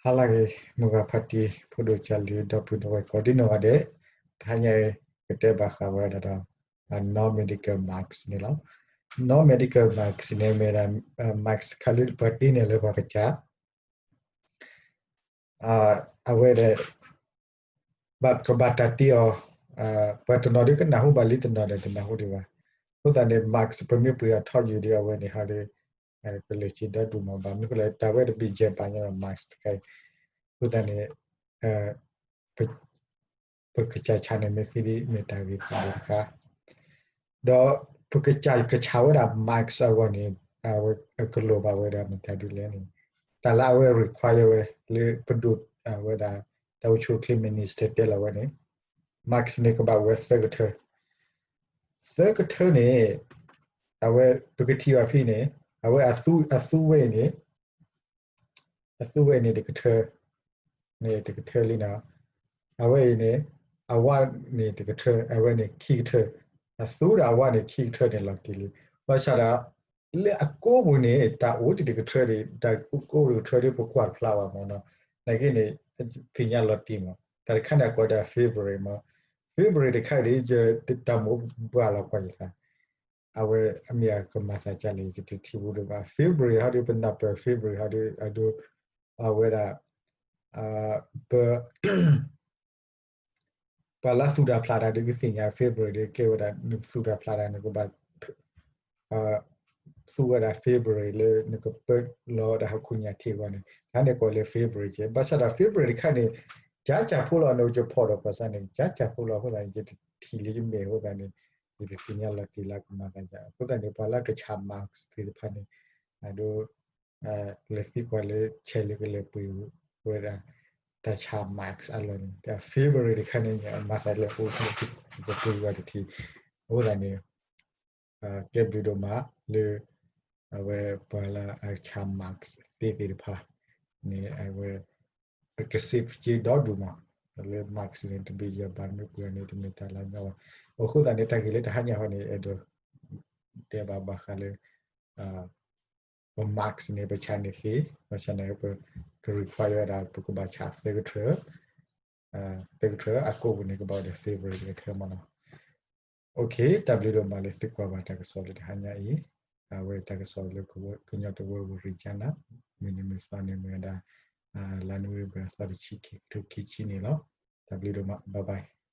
ဟါလၢအဂ့ၤ မုၢ်ဂၤဖါတံၢ် ဖိဒိၣ်ကၢ်လံၤ ဒီပုၢ်ဒီဝဲၢ်ကိးဒံနီၢ်ဂၤဒဲး, တဟါညါအံၤ ကတဲဘၣ်ဃးဝဲဒၣ်ဒီး non-medical mask န့ၣ်လီၤ. Non-medical mask န့ၣ်မ့ၢ်ဒၣ် mask တခါလၢပှၤတ့န့ၢ်လၢပှၤကစၢ် အဝဲဒီး ဘၣ်ကဘၣ်တၢ်တ့အီၤ ပှၤတနီၤဒုးကနၢ်ဟူဘၣ်လံ တနီၤဒီးတနၢ်ဟူဒံးဘၣ်. အဃိသတးန့ၣ် mask ပမ့ၢ်ပှ့ၤအီၤထီယူၤဒီး အဝဲန့ၣ်ဟီဒီး ကလၢာ်စ့ဒီဒူၣ်မး ဘၣ်မနုၤဃိလဲၣ် တၢ်ဝဲတဘ့ၣ်ယဲၢ်ပာ်ညါဒီး mask တခါအံၤ. အဃိသတးန့ၣ် ပကစၢ်ဆါန့ၣ်မ့ၢ်သ့ဒ်မ့ၢ်တၢ်ဂ့ၢ်သ့ၣ်တခါ ဒီးပကစၢ်ကဆါဝဲဒၣ် mask အဂီၢ်န့ၣ် အဝဲကလိၣ်ဘၣ်ဝဲဒၣ်မတၤဒ်လဲၣ်န့ၣ် တၢ်လၢအဝဲ require ဝဲလၢပဒိၣ်ဝဲဒၣ် တၢ်အိၣ်ဆူၣ်အိၣ်ချ့ minister တဲလီၤဝဲန့ၣ် mask န့ၣ်ကဘၣ်ဝဲသၢကထၢ သၢကထၢန့ၣ် အဝဲပကထံၣ်ဘၣ်ဖဲန့ၣ် အဝဲအသူဝဲအံၤန့ၣ် အသူဝဲအံၤန့ၣ်တကထၢ န့ၣ်တကထၢလံနီၤ အဝဲအံၤန့ၣ် အဝါန့ၣ်တကထၢ အဝဲန့ၣ်ခံကထၢ အသူဒီးအဝါန့ၣ်ခံကထၢန့ၣ်လီၤတံၢ်လံ ဘၣ်ဆၣ်ဒီး လၢအကိးပူၤန့ၣ် တၢ်အိၣ်ဒံးတကထၢဒံး တၢ်ကိးတကထၢဒံး ပကွၢ်တဖျါဘၣ်မးနီၤ နာ်က့န့ၣ် သ့ၣ်ညါလီၤတံၢ်မး တၢ်တခါန့ၣ်အကိးဒၣ် February မး February တခါဒံး ယတၢ်မိၣ်ဘၣ်လီၤကွၢ်ယသး အဝဲအမ့ၢ်အကမၤသးဒ်လဲၣ် ယတထံၣ်ဘူးဒံးဘၣ် February ဟီဒံး ပနၢ်ပၢၢ် February ဟီဒံး အဒိ အဝဲဒၣ် ပ ပှၤလၢသူၣ်တၢ်ဖျးတၢ်ဒုးကသ့ၣ်ညါ February ဒ်ကဲဝဲဒၣ် နသူၣ်တၢ်ဖျးတၢ် နကဘၣ် သူဝဲဒၣ် February လၢနကပၢလီၤဝဲဒၣ်ဟီၣ်ခိၣ်ညၣ်ထံးအဂီၢ်န့ၣ် တၢ်န့ၣ်ကိးလၢ February ကဲ ဘၣ်ဆၣ်ဒီး February တခါန့ၣ် ကၠၢကၠၢ်ဖိလီၤ နအိၣ်ကဖီၣ်ဒီးကီၢ်စဲၣ်န့ၣ် ကၠၢကၠၢ်ဖိလီၤ အဃိသတးန့ၣ် ယတထံၣ်လၢယမဲာ်အဃိသတးန့ၣ် ယတသ့ၣ်ညါလီၤတံၢ်လၢကမၤသးဒ် အဃိသတးန့ၣ် ပှၤလၢကဆး mask သ့ၣ်တဖၣ်န့ၣ် အဒိ လဲၤသံကွၢ်လၢ ဆဲးလၢကလဲၤပှ့ၤဝဲဒၣ် တၢ်ဆး mask အလီၢ်န့ၣ် တၢ် February တခါန့ၣ် မၤသးလဲၤအိၣ် ပှ့ၤဝဲတထံၣ် အဃိသတးန့ၣ် ကဲဘျုးဒိၣ်မးလၢ အဝဲပှၤလၢအဆး mask သ့သ့ၣ်တဖၣ်န့ၣ် အဝဲ အက save စ့ဒီဒူၣ်မး လၢ mask န့ၣ် တဘ့ၣ်ယဲၢ်ပာ်မ့ၢ်ပှ့ၤန့ၣ် တမ့ၢ်တၢ်လၢအညီဘၣ်. အဃိသတးန့ၣ် တၢ်ဂ့ၢ်လၢတဟါညါဟီန့ၣ် အဲၣ်ဒိး တဲဘၣ်ဘၣ်ဃးလၢ ပ mask န့ၣ် ပဆးန့ၣ်သ့ ဘၣ်ဆၣ်န့ၣ် ပက require ဝဲဒၣ် ပကဘၣ်ဆးသၢကထၢ သၢကထၢ အကိးပူၤန့ၣ် ကဘၣ်ဝဲဒၣ် February တကထၢမးနီၤ. တၢ်ဘျုးဒိၣ်မးလၢသုကွၢ်ဘၣ်တၢ်ကစီၣ်လၢတဟါညါအံၤ, အဝဲတၢ်ကစီၣ်လၢကညီတဝၢ Regina မုၢ်နံၤမုၢ်သီန့ၣ် မ့ၢ်ဝဲဒၣ် လါနိၣ်ဝ့ဘၢၣ် သီတဆံခံ ခံကထိခံဆံန့ၣ်လီၤ. တၢ်ဘျုးဒိၣ်မး bye bye.